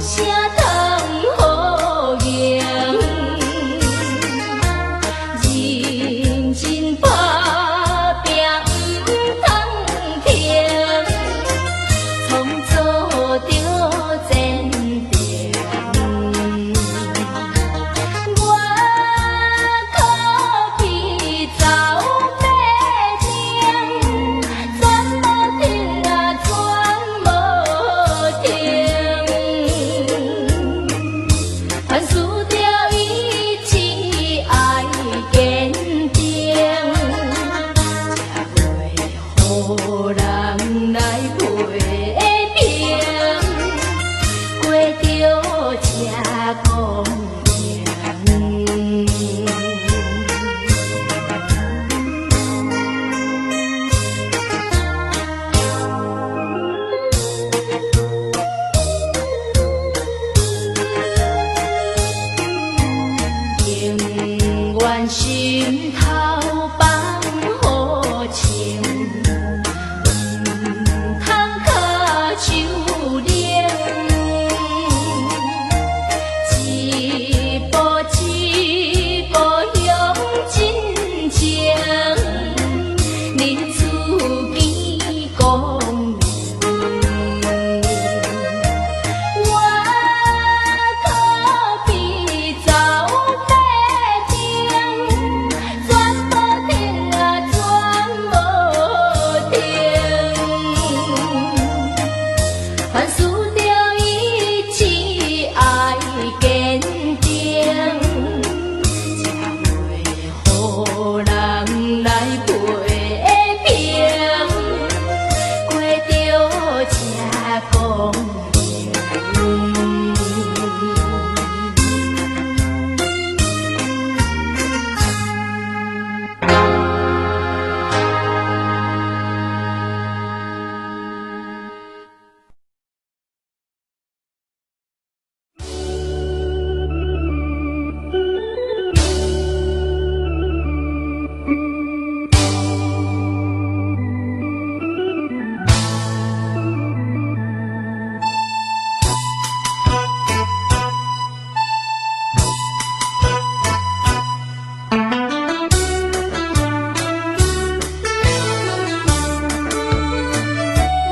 啥通好用？認真打拼毋通停，創造著前程。我可比走馬燈，轉無停啊，轉無停。凡事著意志愛堅定，才袂予人來批評，過著這光榮。永遠心頭放予情，毋通跤手冷。一步一步向前前，日子見光明。我可比走馬燈，轉無停啊，轉無停。凡事著意志愛堅定，才袂予人來批評，過著這光榮。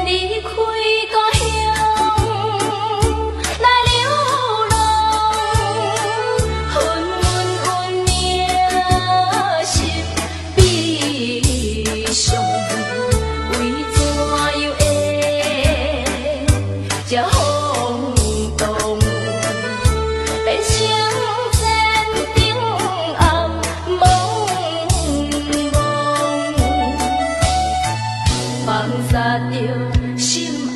離開故鄉來流浪，昏昏運命心悲傷，為怎樣會這風動，變成前程暗濛濛。放殺著心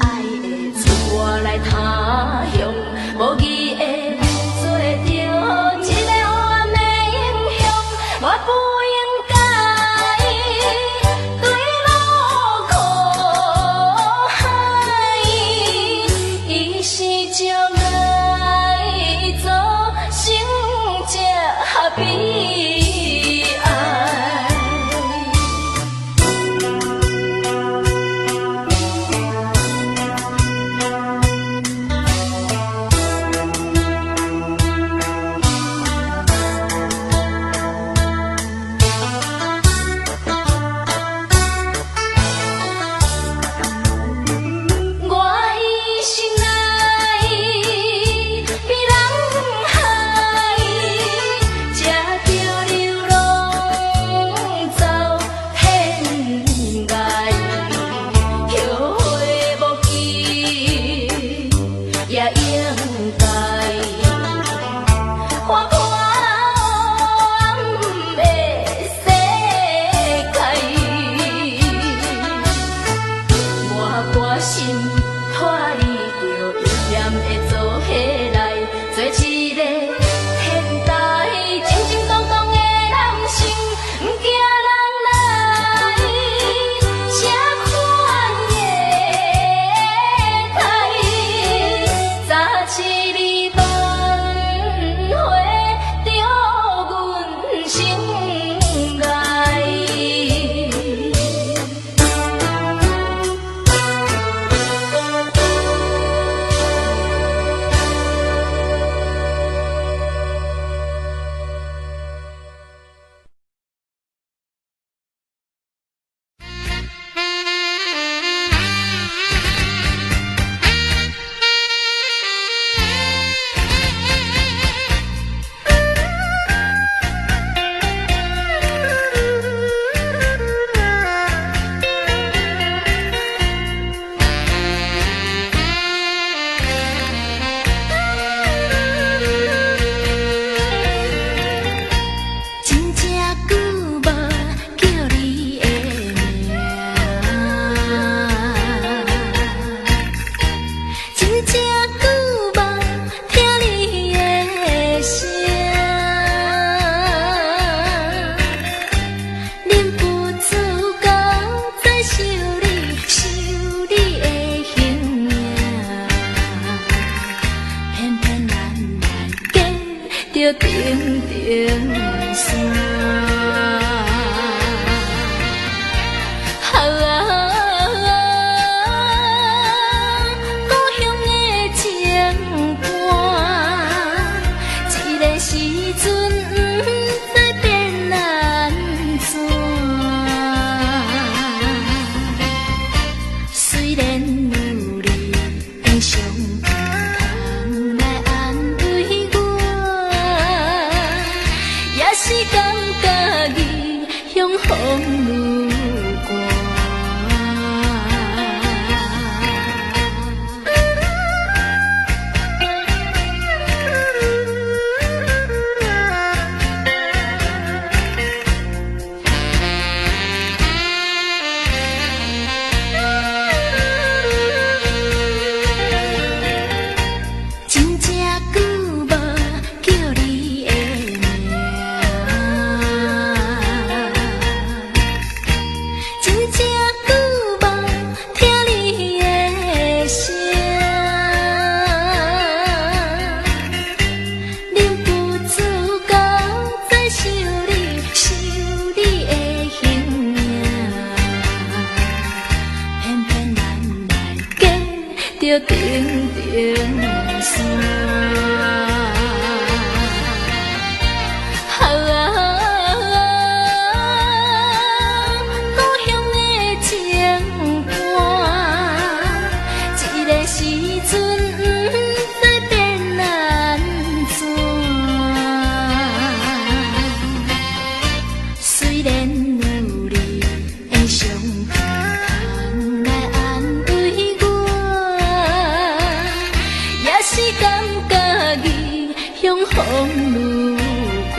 愛的出來他鄉，無義的做著一個黑暗的英雄，我不應該墜落苦海，伊是將愛造成這悲哀。我一生來著重重山。啊，故鄉的情歌，一个時陣不知變按怎。雖然有你的傷痛來安慰我，也是感覺異鄉風愈寒。真正久無叫你的名，真正久無聽你的聲，忍不住閣再想你，想你的形影，偏偏咱來隔著重重山。啊，故鄉的情歌，一个時陣不知變按怎。雖然有你的傷痛來安慰我，也是感覺異鄉風愈寒。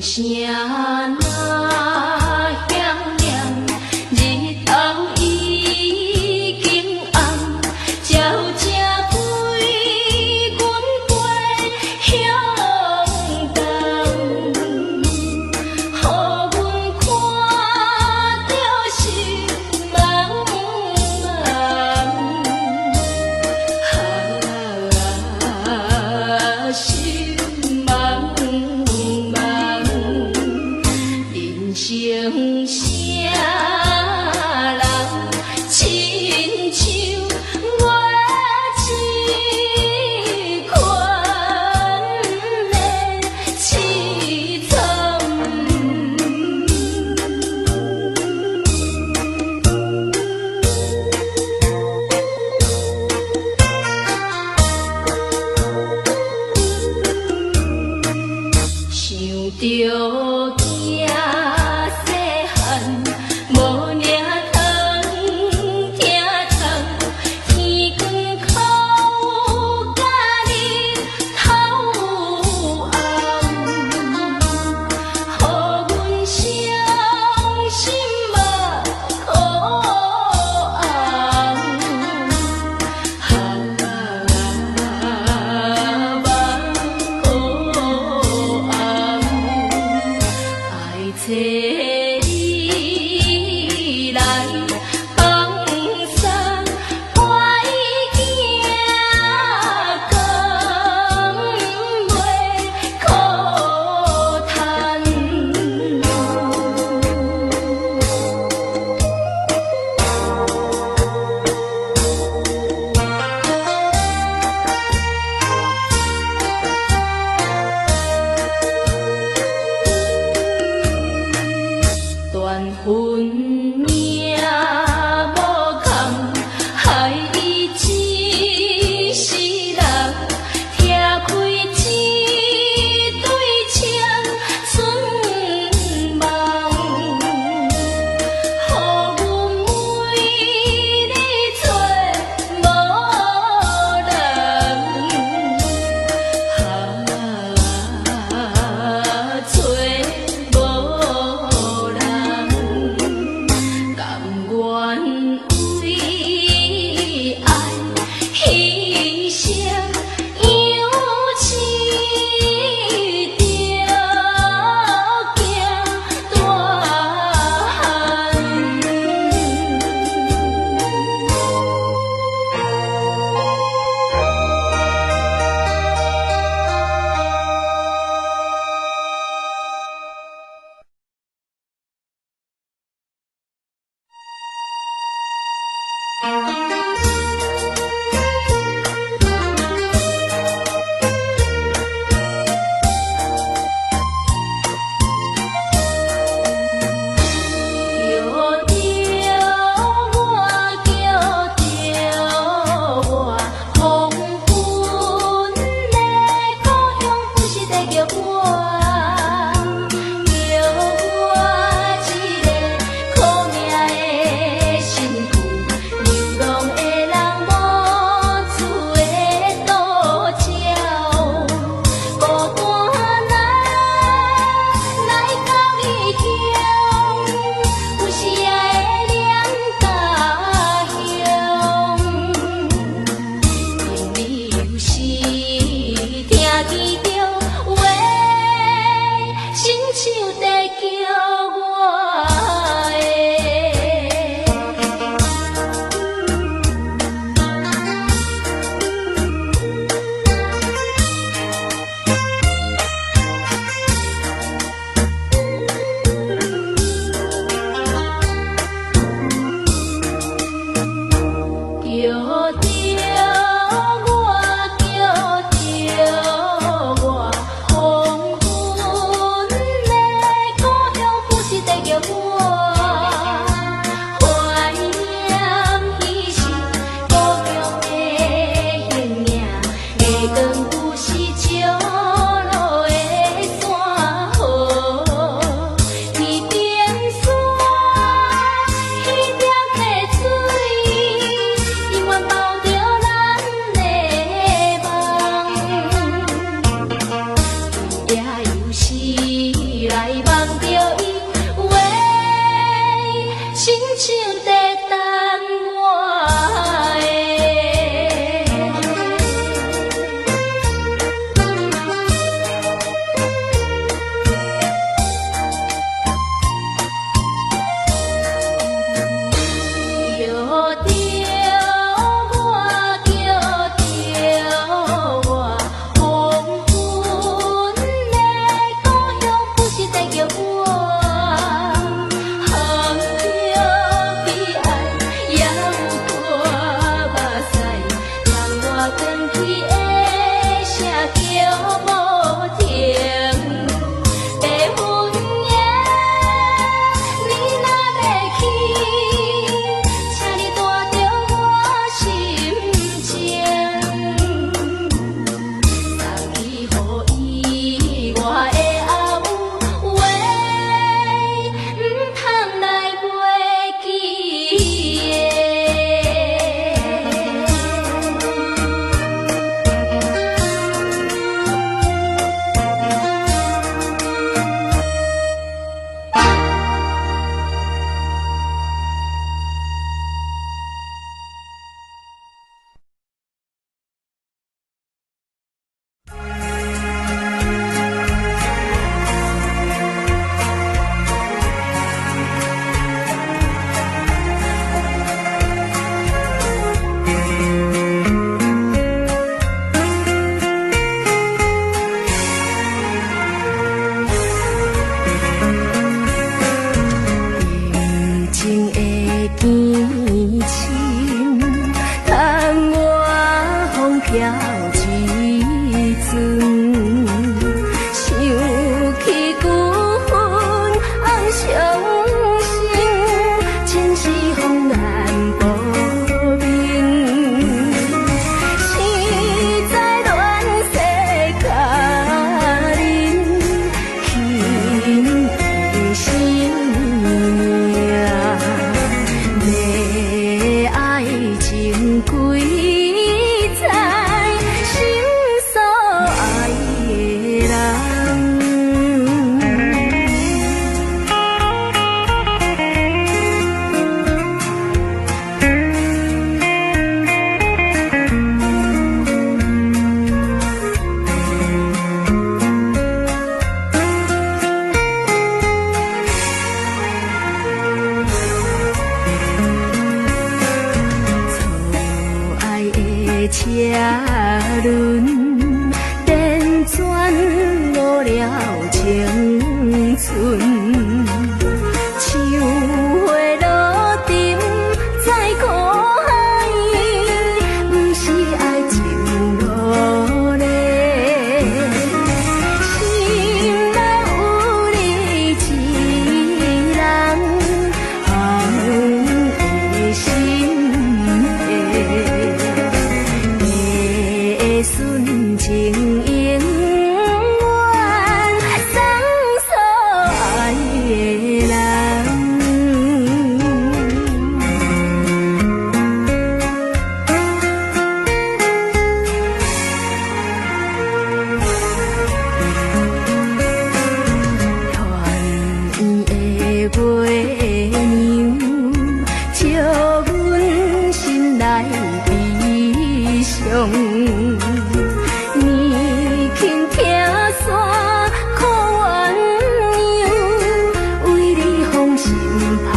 聲若響亮，日頭已經暗，鳥只飛阮飛向東，予阮看著心茫茫，啊，心茫茫，人生啥人親像我這款的凄慘。想著囝細漢，無領糖，疼痛，天光哭甲日頭暗，予阮傷心目眶紅，啊，目眶紅，愛找來望著伊話，親像在等我的。叫著我，叫著我，黃昏的故鄉不是在叫我，含著悲哀，也有看目屎，人我轉去的聲叫無停。白雲耶，你若欲去，請你帶著我心情，送去予伊我的阿母話，毋通來袂記的。沉情的堅深，窗外風飄一陣，想起舊恨暗傷心，真是風難保命。生在亂世佳人，轻的生命，要愛情幾載，心所愛的人。錯愛的車輪，輾轉誤了青春。像花落沉在苦海，毋是愛情落淚。心內有你一人，紅的心的，白順情永遠送所愛的人。團圓的月娘，照阮心內悲傷。年輕拆散苦鸳鸯，為你風心拍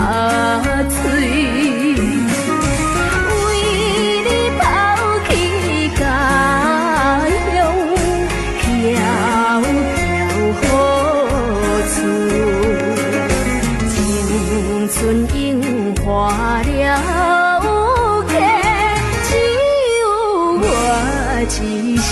碎，為你拋棄家鄉，飄飄何處？青春永化了客，只有我一身。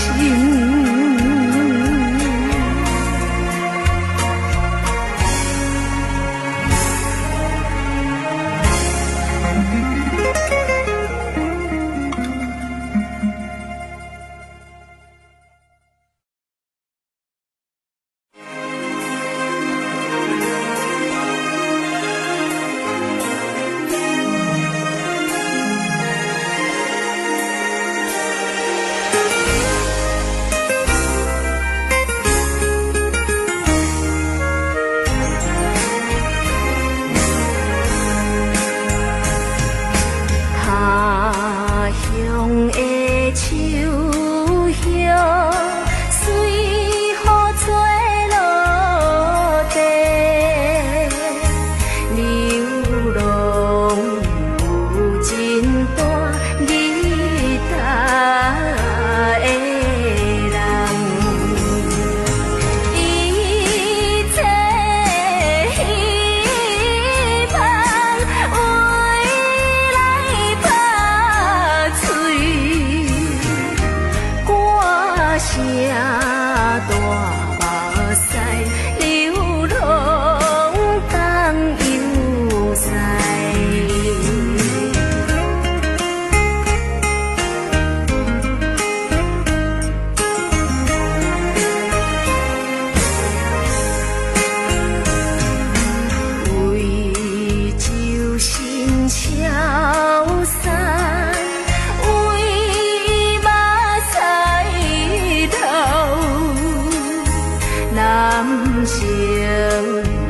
生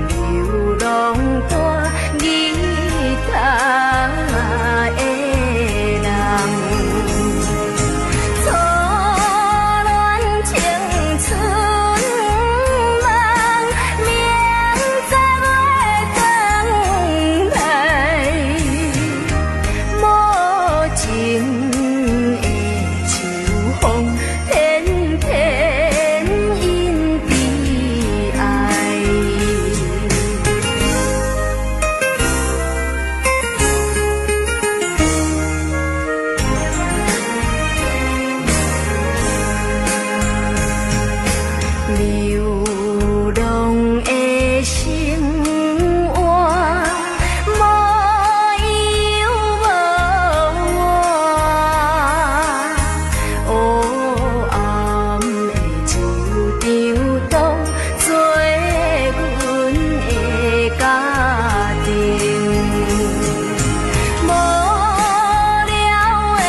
流浪帶吉他的人。初戀青春夢，明早欲轉來，無情的秋風，偏偏引悲哀。流浪的生活，無憂無怨，黑暗的酒場當作阮的家庭。無聊的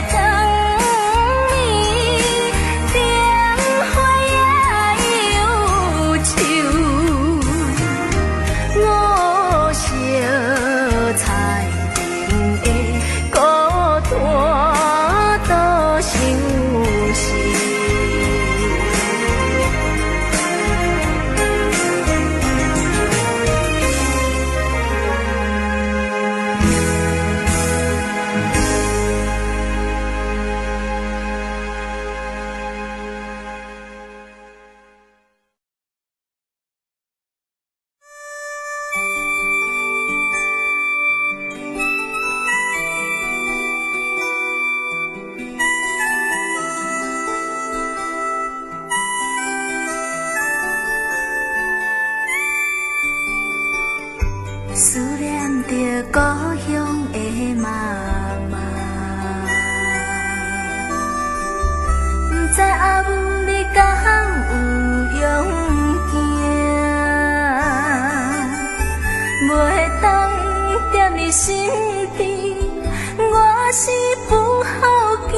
燈暝，燈花也憂愁，五色彩燈的孤單多相思。思念著故鄉的媽媽，毋知阿母你敢有勇行？袂當踮你身邊，我是母好囝，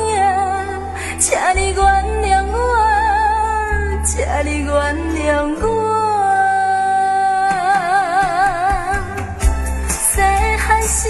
請你原諒我，請你原諒我。細漢時，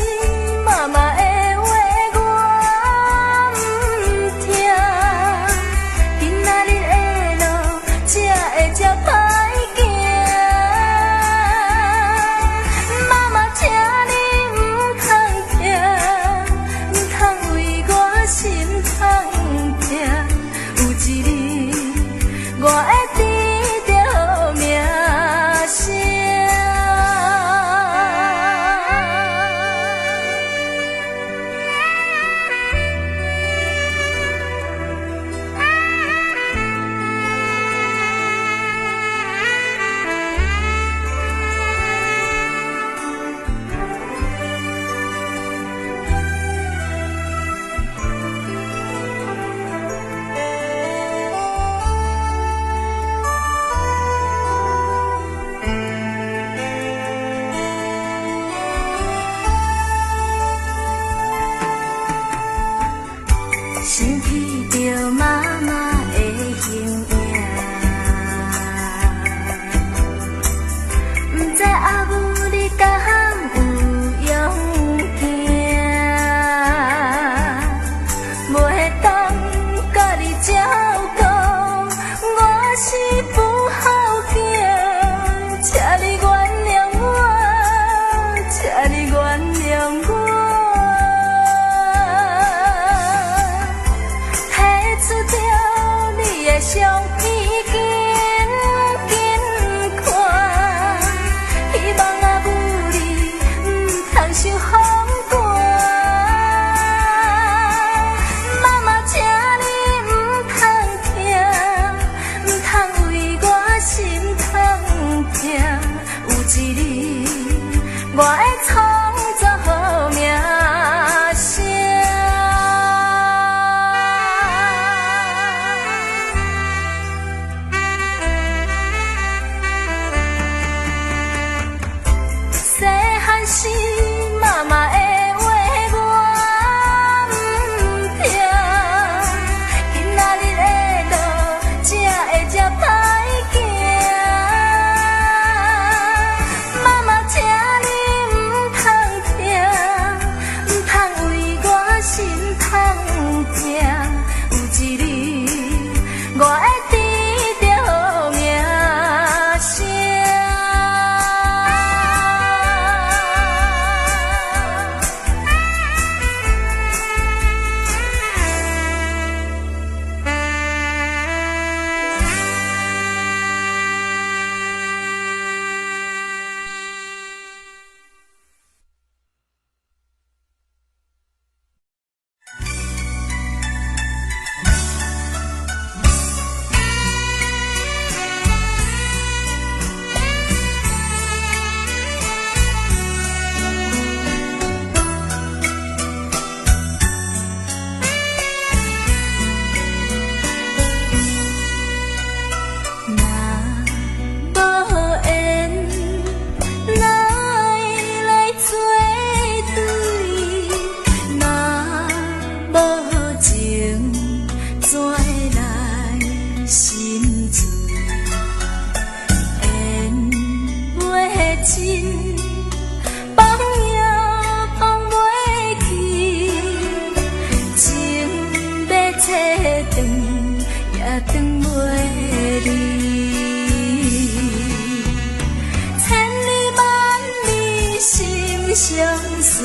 相隨，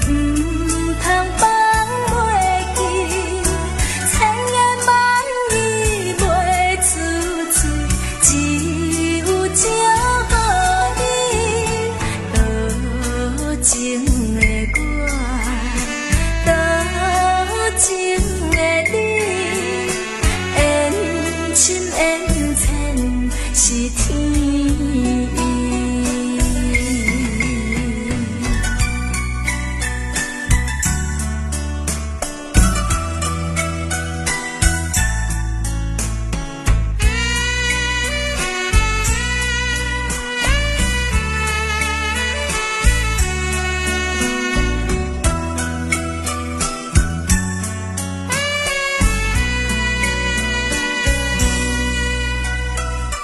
毋通放袂記。千言萬語袂出嘴，只有祝予你。多情的我，多情的你，緣深緣淺是天意。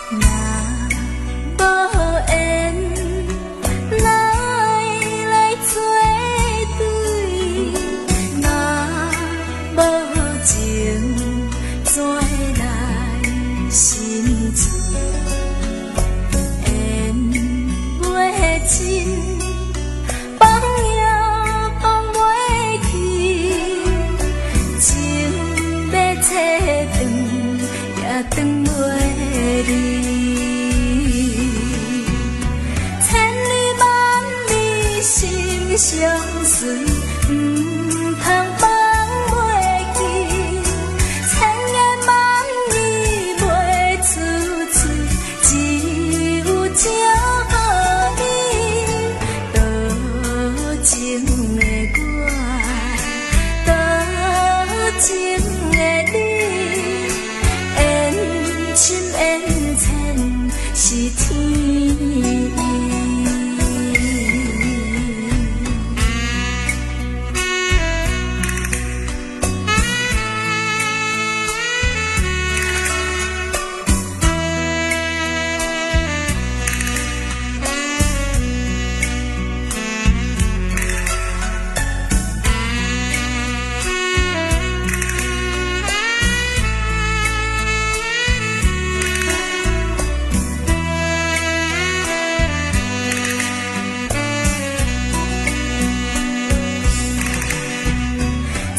若無緣，哪會來做對？若無情，怎會來心醉？緣袂盡，放也放袂去，情欲切斷也斷袂離。千里萬里心相隨，毋通放袂記。千言萬語袂出嘴，只有祝予你。多情的我，多情的你，緣深緣淺是天意。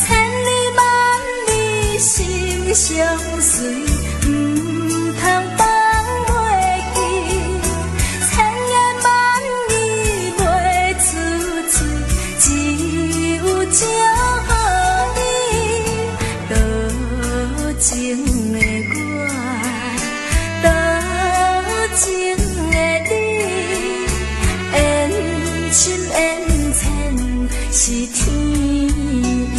千里萬里心相隨，毋通放袂記。千言萬語袂出嘴，只有祝予你。多情的我，多情的你，緣深緣淺是天意。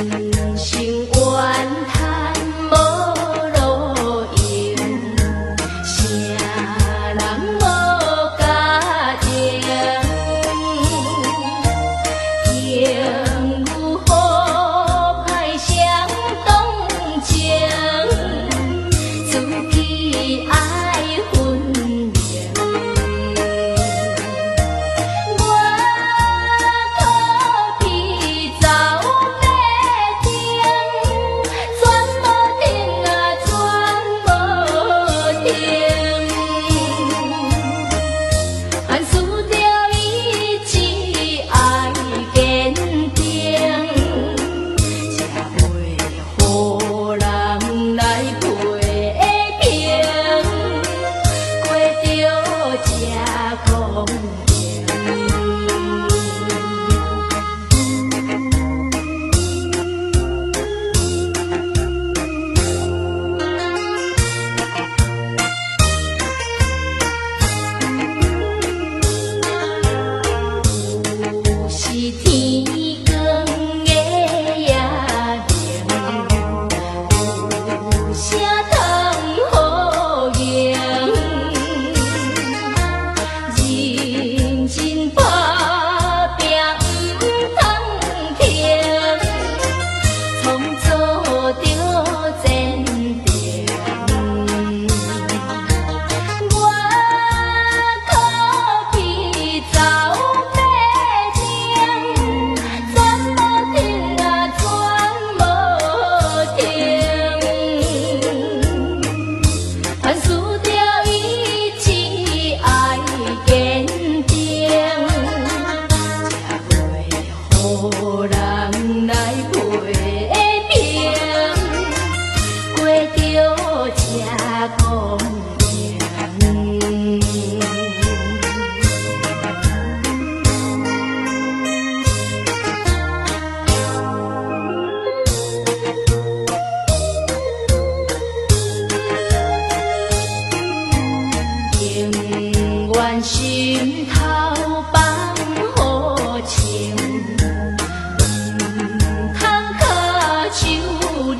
人生怨叹無路用，啥人無家庭？朋友好歹相同情，知己愛分明。我苦悲走馬燈，轉無停啊，轉無停。還輸著意志愛堅定，才袂予人來批評。奉迎。情願心頭放予情，毋通跤手冷。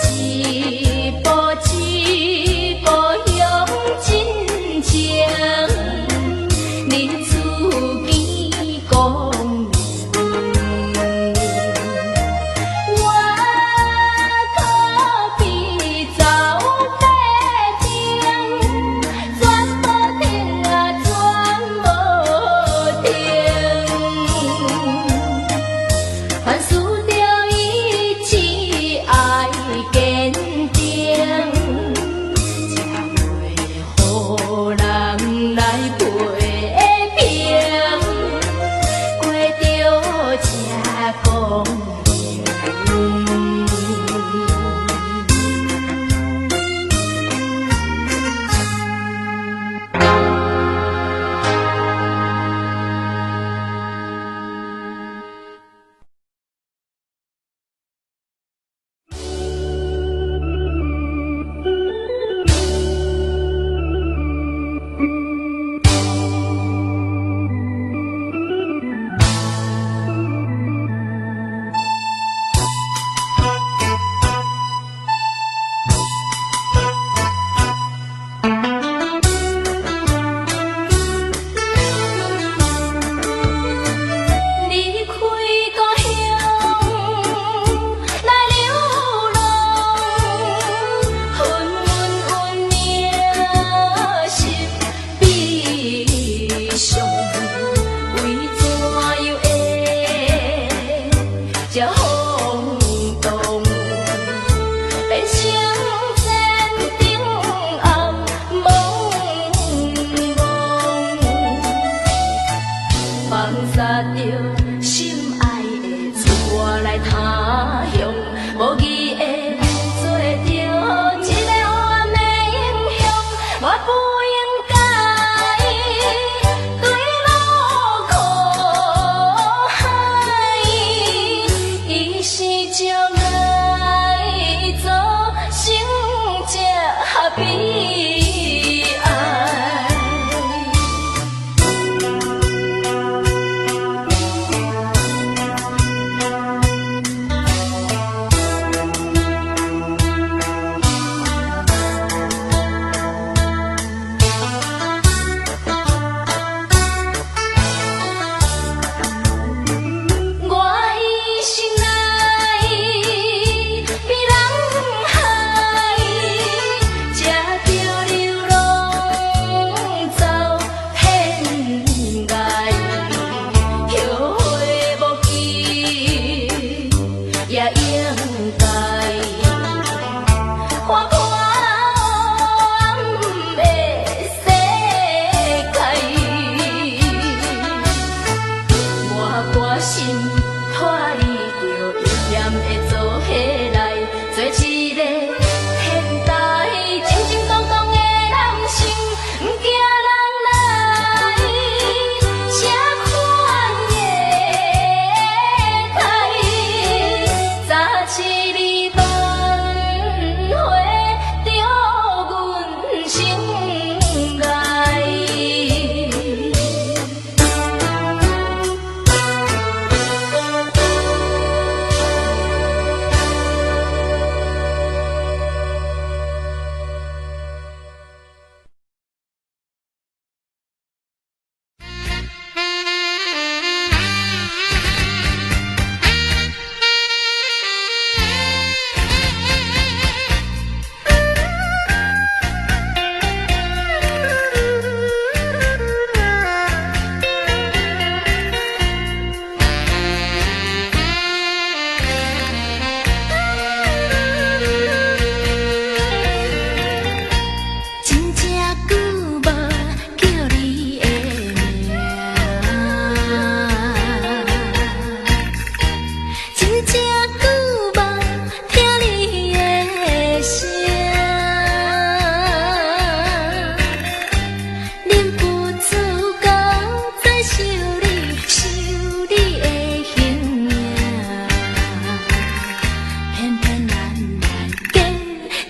一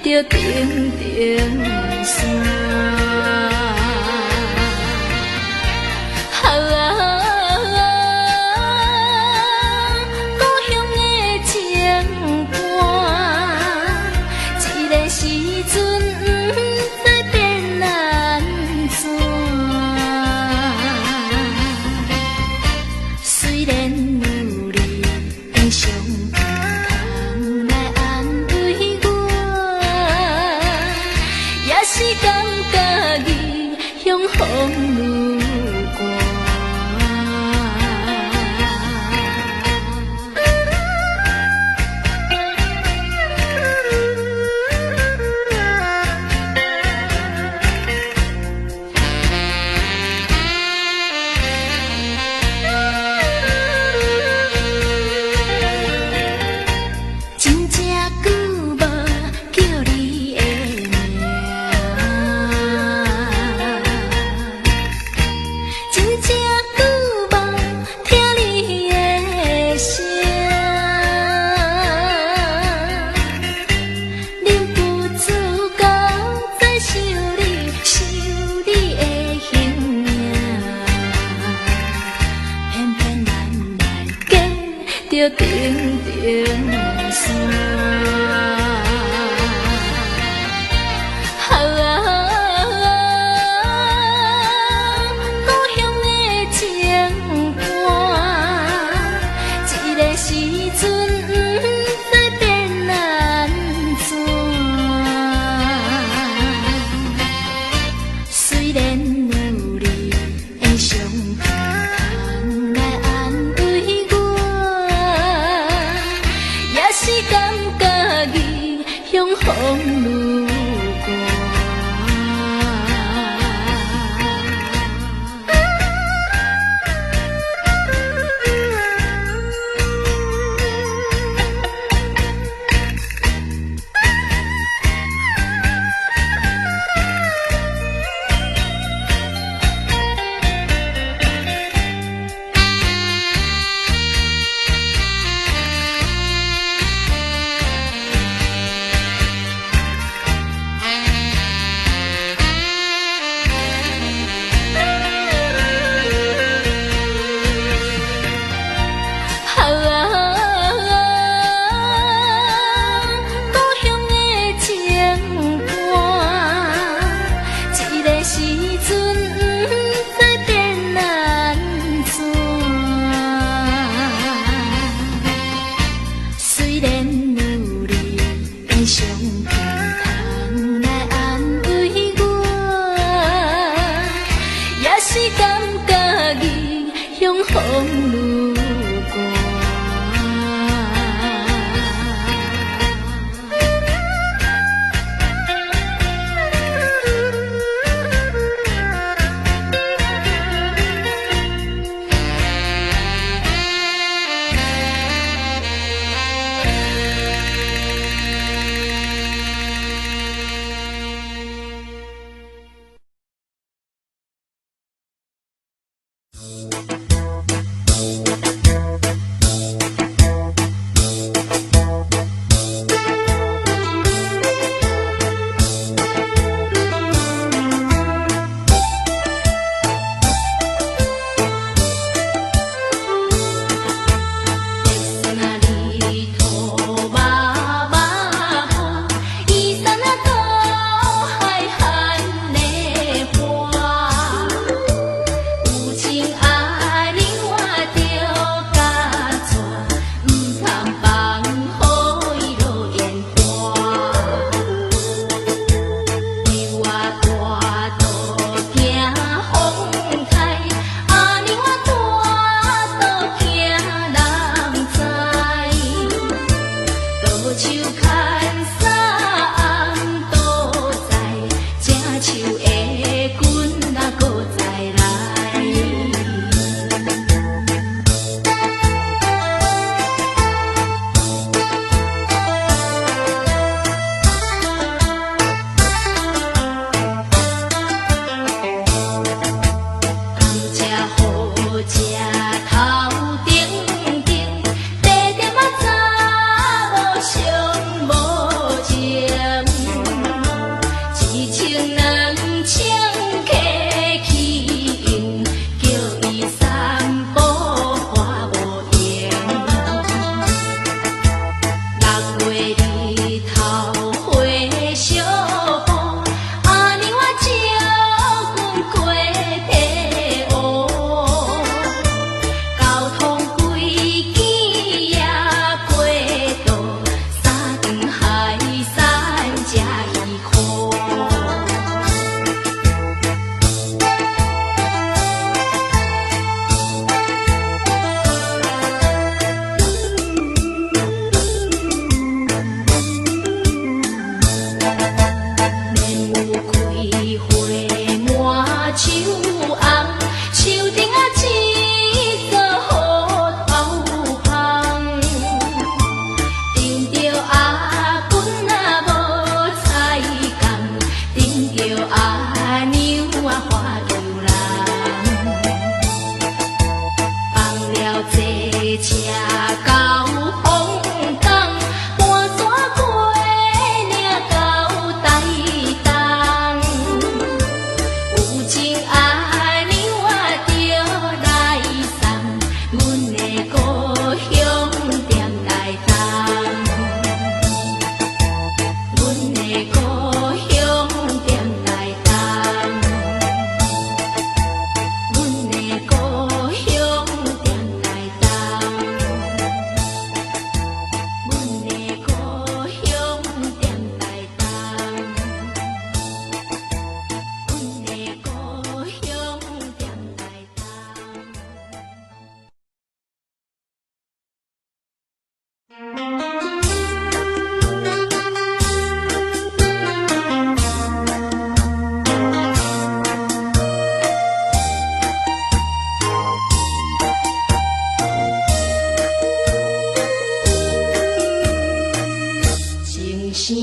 著重重山。啊，故鄉的情歌，一个時陣不知變按怎。雖然有你的傷痛來安慰我，也是感覺異鄉風愈寒。真正久無叫你的名，真正久無聽你的聲，忍不住閣再想你，想你的形影，偏偏咱來隔著重重山。啊，故鄉的情歌，一个時陣不知變按怎。雖然有你的傷痛來安慰我，也是感覺異鄉風愈寒。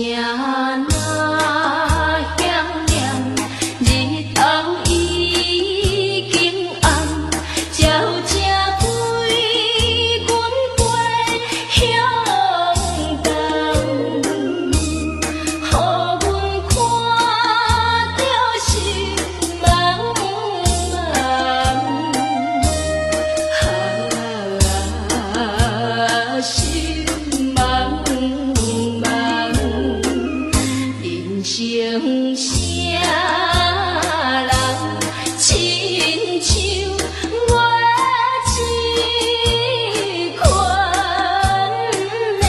聲若響亮，日頭已經暗，鳥聲陪阮飛向東，予阮看著心茫茫。啊，心茫茫，人生啥人親像我這款的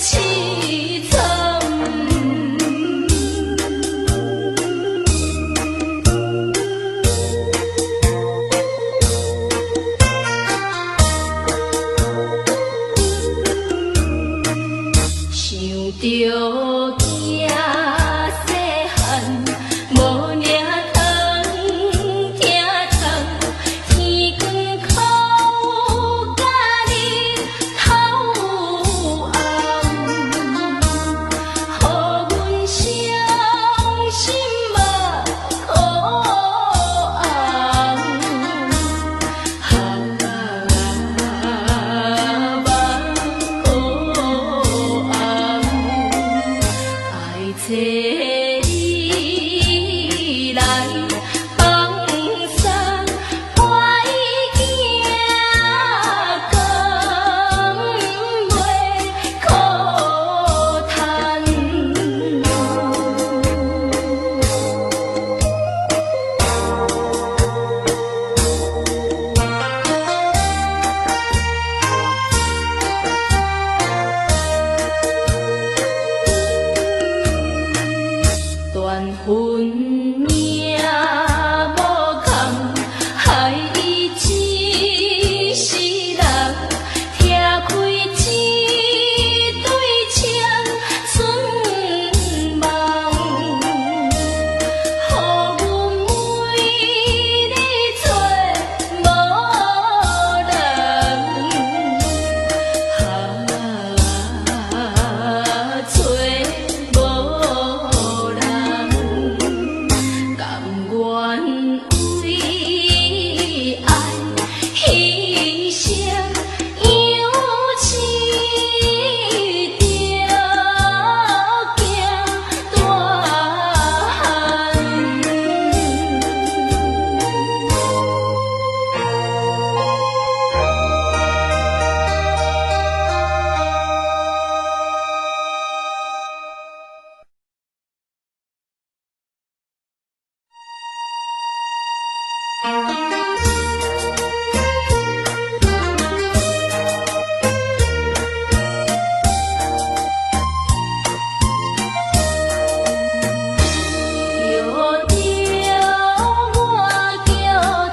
淒慘。想著囝細漢，無領糖，疼痛，天光哭甲日頭暗，予阮傷心目苦紅。啊，目苦紅，愛找你來放送，我的囝敢袂苦嘆。斷分命無空，害伊一世人，拆開一對青春夢，予阮每日找無人，啊，找無人，甘願為愛犧牲，養飼著囝大漢。叫著我，叫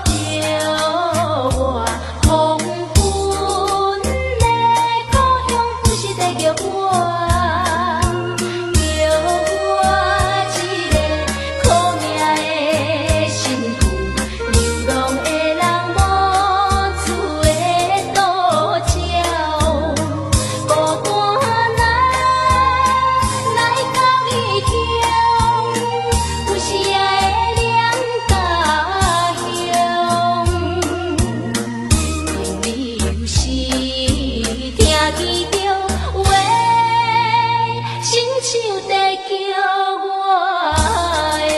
著我，黃昏的故鄉不是在叫我，叫我這个苦命的身軀，流浪的人無厝的倒鳥，孤單來來到異鄉，有時會念家鄉。因你有時聽見著話，親像在叫我的。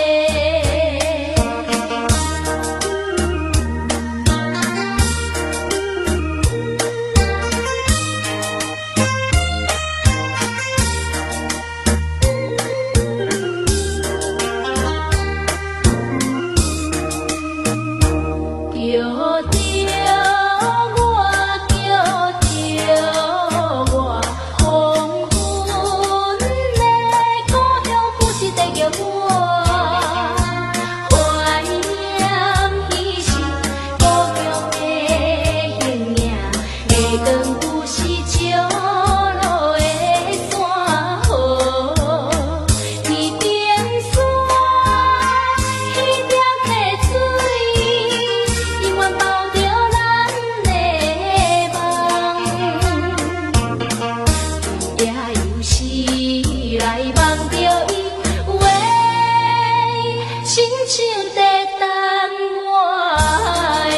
叫著我，叫著我，黃昏的故鄉不著伊話，親像伫等我的。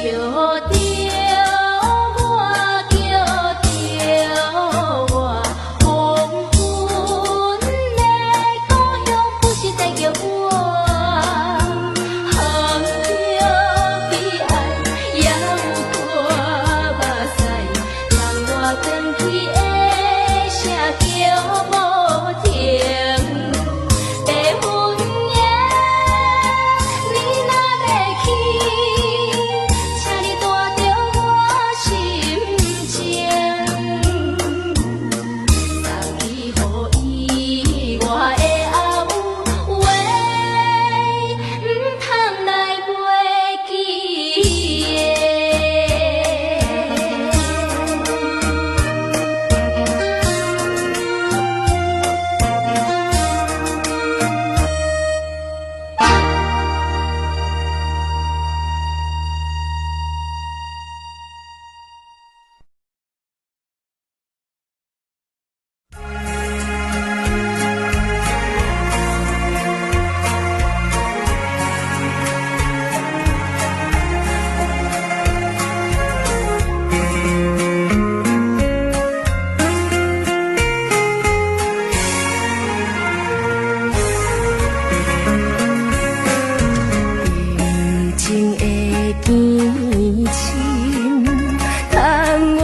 叫著我，叫著我，黃昏的故鄉不是在叫我，含著悲哀，也有看目屎，人我轉去的聲叫無停。白雲耶，你若欲去，請你帶著我心情，送去予伊我的阿母話，毋通來袂記的。感情的堅深，窗外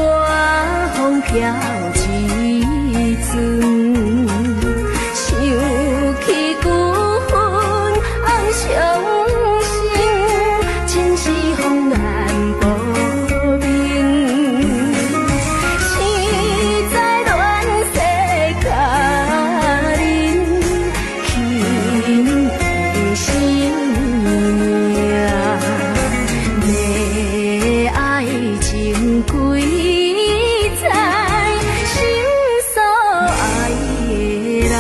風飄一陣，想起舊恨红傷心，真是風眼無明。生在亂世佳人，轻的生命。要愛情幾載，心所愛的人。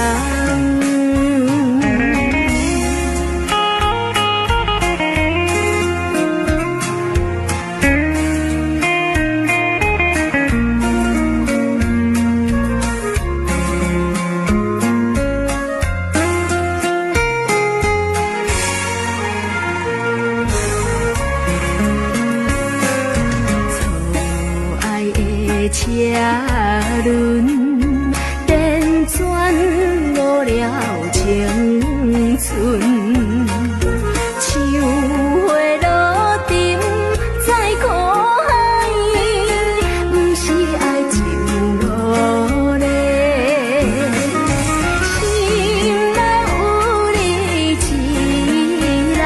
錯愛的車輪，輾轉誤了青春。像花落沉在苦海，毋是愛情無禮。心內有你一人，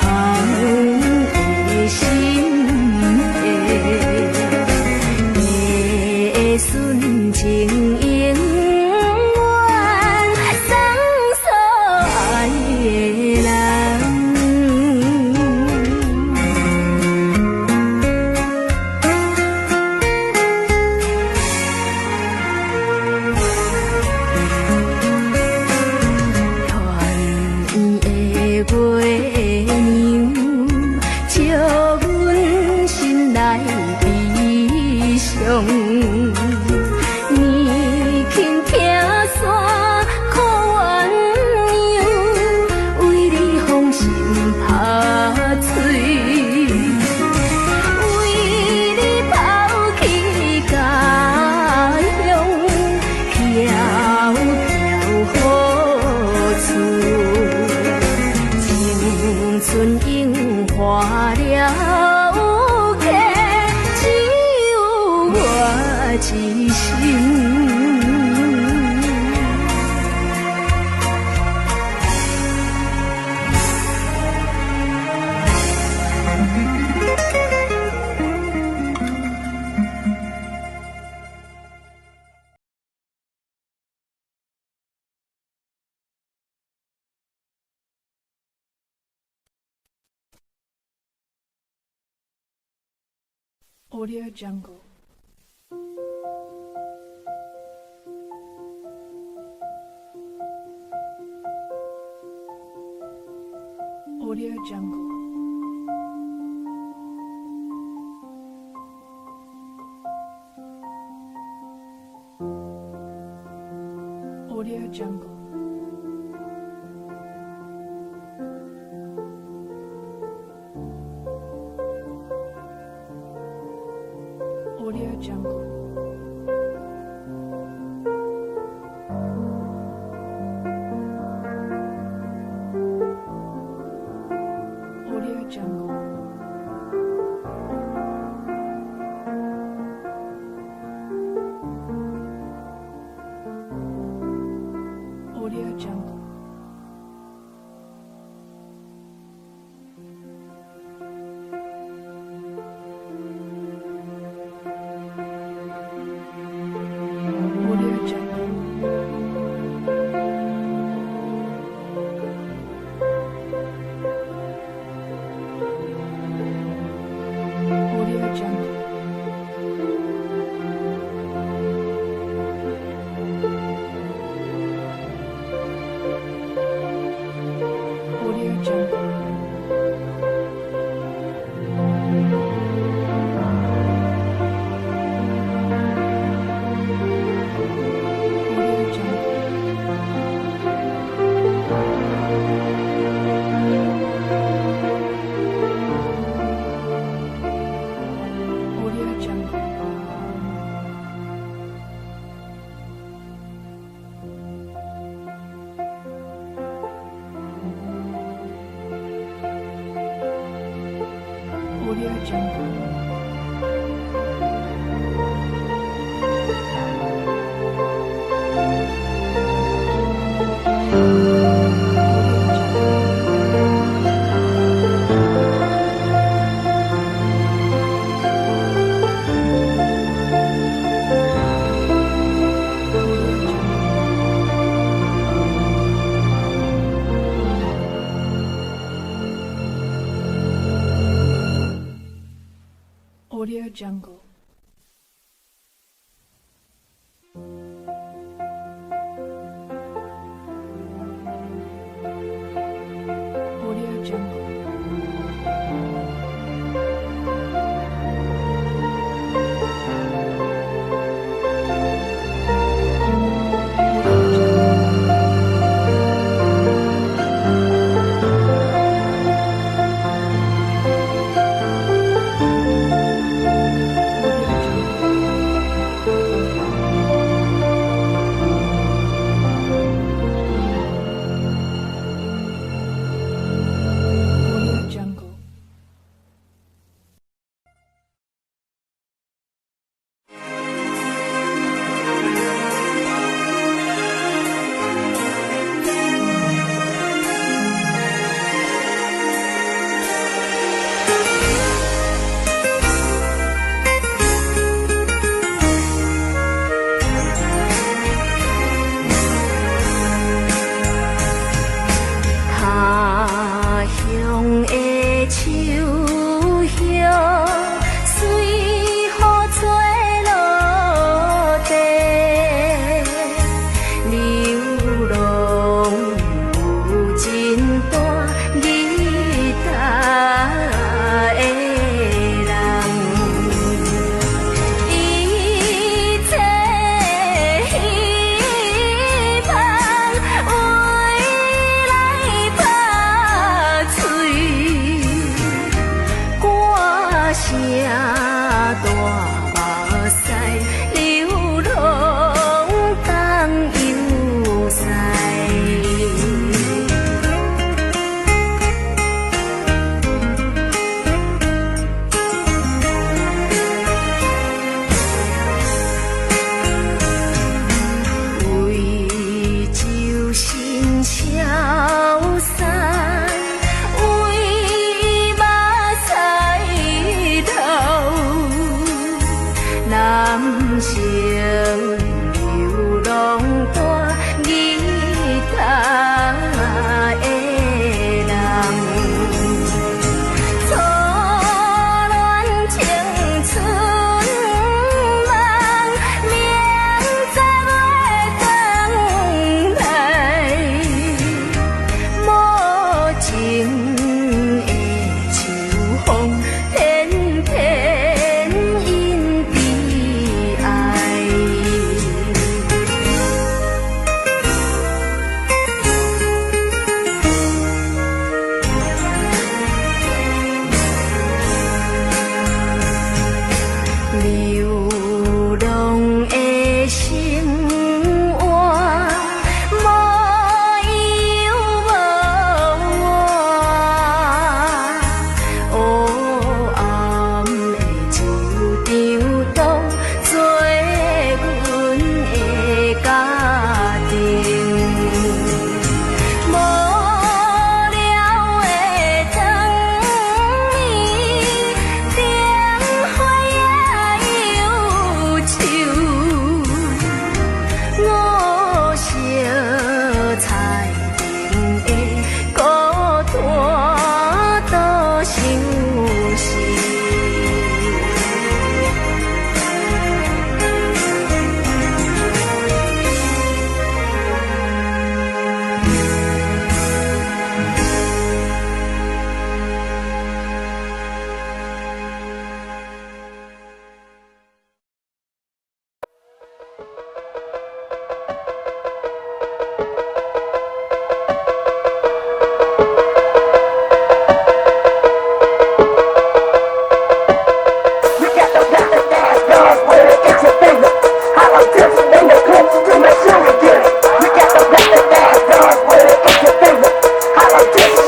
紅的心的，的純情永遠送所愛的人。團圓的月娘，照阮心內悲傷。年輕拆散苦鸳鸯，為你風心拍碎，為你拋棄家鄉，飄飄何處？青春永化了客，只有我一身。 Audio Jungle. Audio Jungle. Audio Jungle. Audio Jungle. Audio Jungle. Audio Jungle. Audio Jungle. Audio Jungle. Audio Jungle. Audio Jungle. Audio Jungle. Audio Jungle. Audio Jungle. Audio Jungle. Audio Jungle. Audio Jungle. Audio Jungle.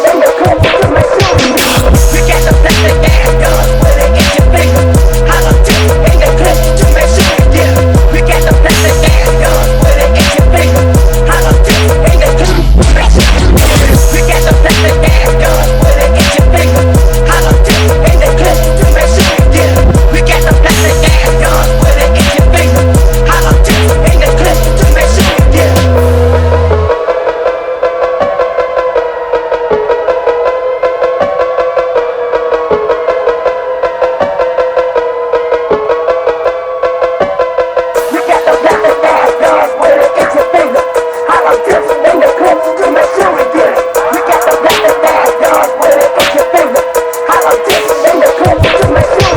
In the clip to make sure we get. We got the plastic ass guns with an itchy finger. Hollow tips in the clip to make sure we get. We got the plastic ass guns with an itchy finger. Hollow tips in the clip to make sure we get. We got the plastic ass guns with an itchy finger. Hollow tips in the clip to make sure we get. We got the plastic ass guns with an itchy finger. Hollow tips in the clip to make sure we get. We got the plastic ass guns with an itchy finger. Hollow tips in the clip to make sure we get it. We got the plastic ass guns with an itchy finger. Hollow tips in the clip to make sure we get it.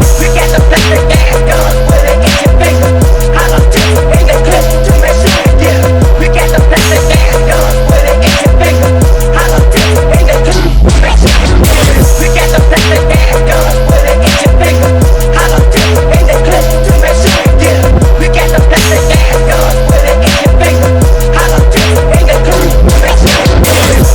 We got the plastic ass guns with an itchy finger. Hollow tips in the clip to make sure we get it. We got the plastic ass guns with an itchy finger. Hollow tips in the clip to make sure we get it. We got the plastic ass guns with an itchy finger. Hollow tips in the clip to make sure we get it. We got the plastic ass guns with an itchy finger. Hollow tips in the clip to make sure we get it.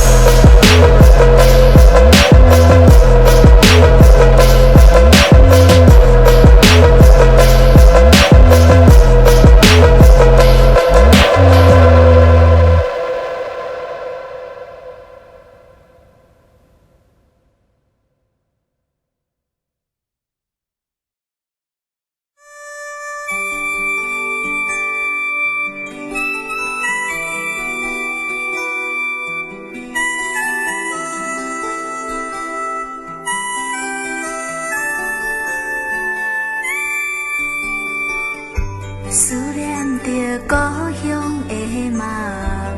思念著故鄉的媽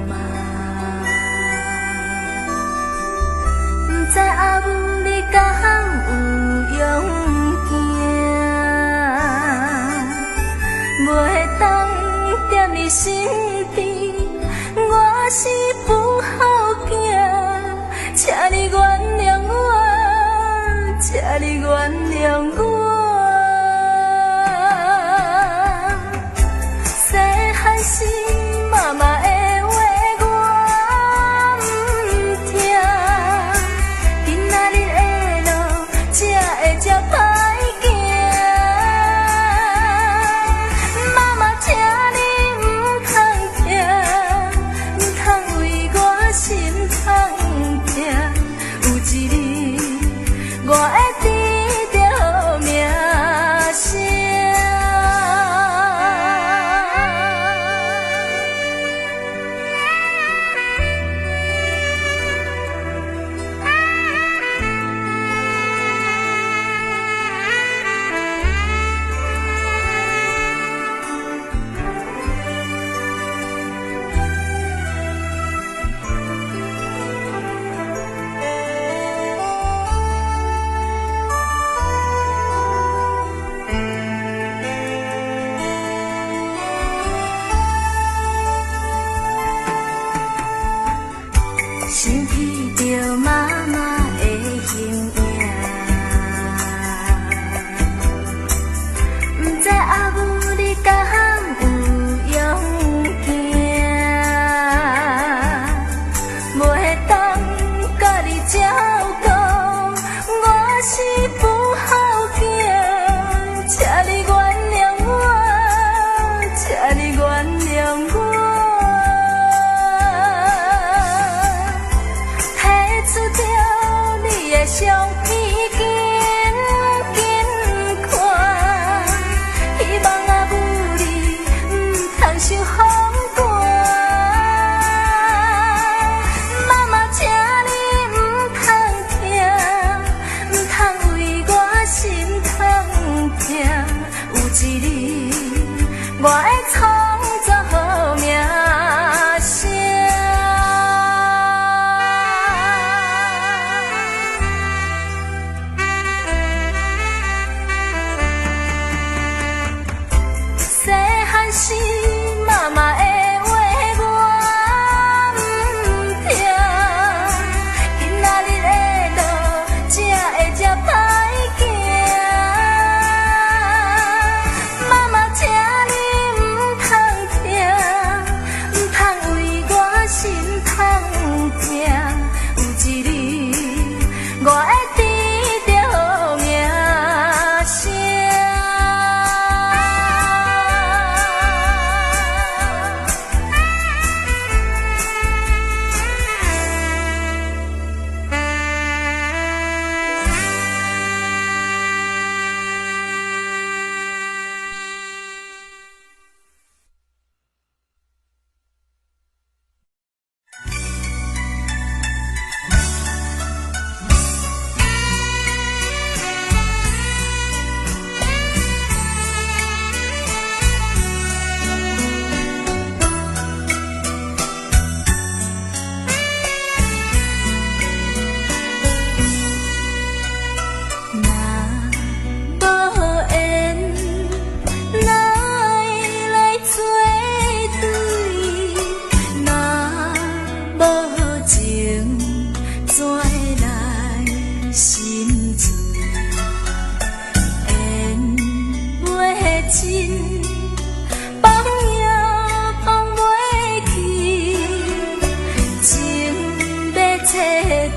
媽，毋知阿母你敢有勇行？袂當踮你身邊，我是母猴囝，請你原諒我，請你原諒我。細漢時媽媽的話我毋聽，今仔日的路才會這歹行。媽媽，請你毋通疼，毋通為我心痛疼。有一日我會得著名聲。想起著媽媽的形影，毋知阿母你敢有勇行？袂當佮你照顧，我是母猴囝，請你原諒我，請你原諒我。提出著你的相片，緊緊看，希望阿母你毋通受風寒。媽媽，請你毋通疼，毋通為我心痛疼。有一日我會創造好名聲。細漢時媽媽的話我毋聽，今仔日的路才會這歹行。媽媽，請你毋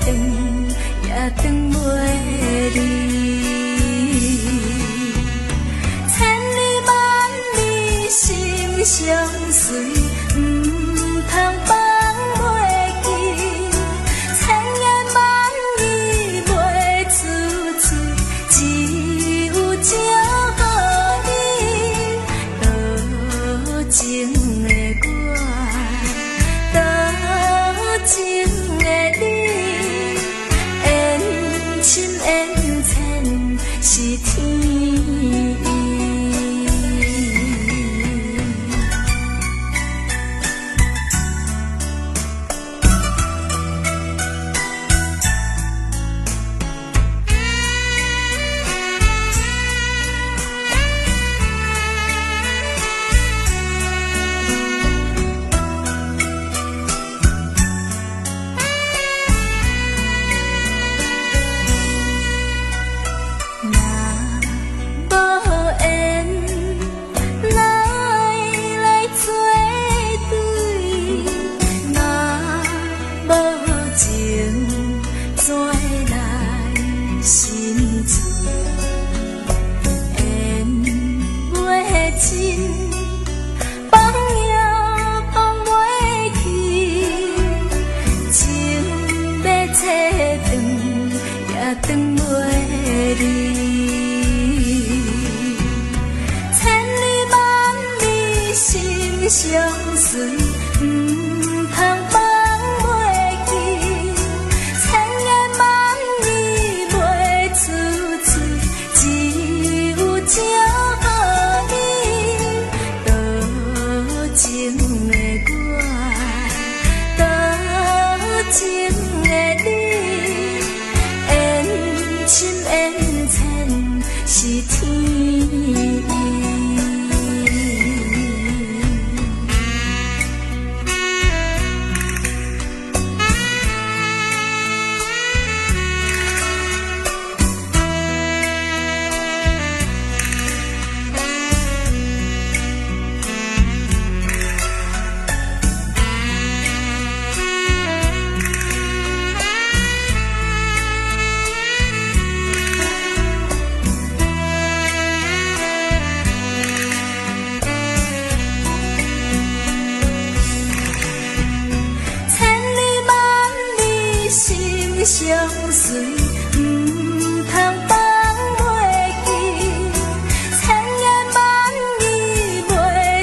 斷也斷袂離。千里萬里心相隨，毋通放袂記。千言萬語袂出喙，只有祝予你。多情的我，多情的你，緣深緣淺是天意。若無緣，哪會來做對？若無情，怎會來心醉？緣袂盡，放也放袂去，情欲切斷也斷袂離。千里萬里心相隨，毋通放袂記。千言萬語袂出喙，只有祝予你。多情的我，多情的你，緣深緣淺是天意。千里萬里心相隨，毋通放袂記。千言萬語袂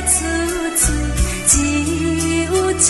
出喙，只有祝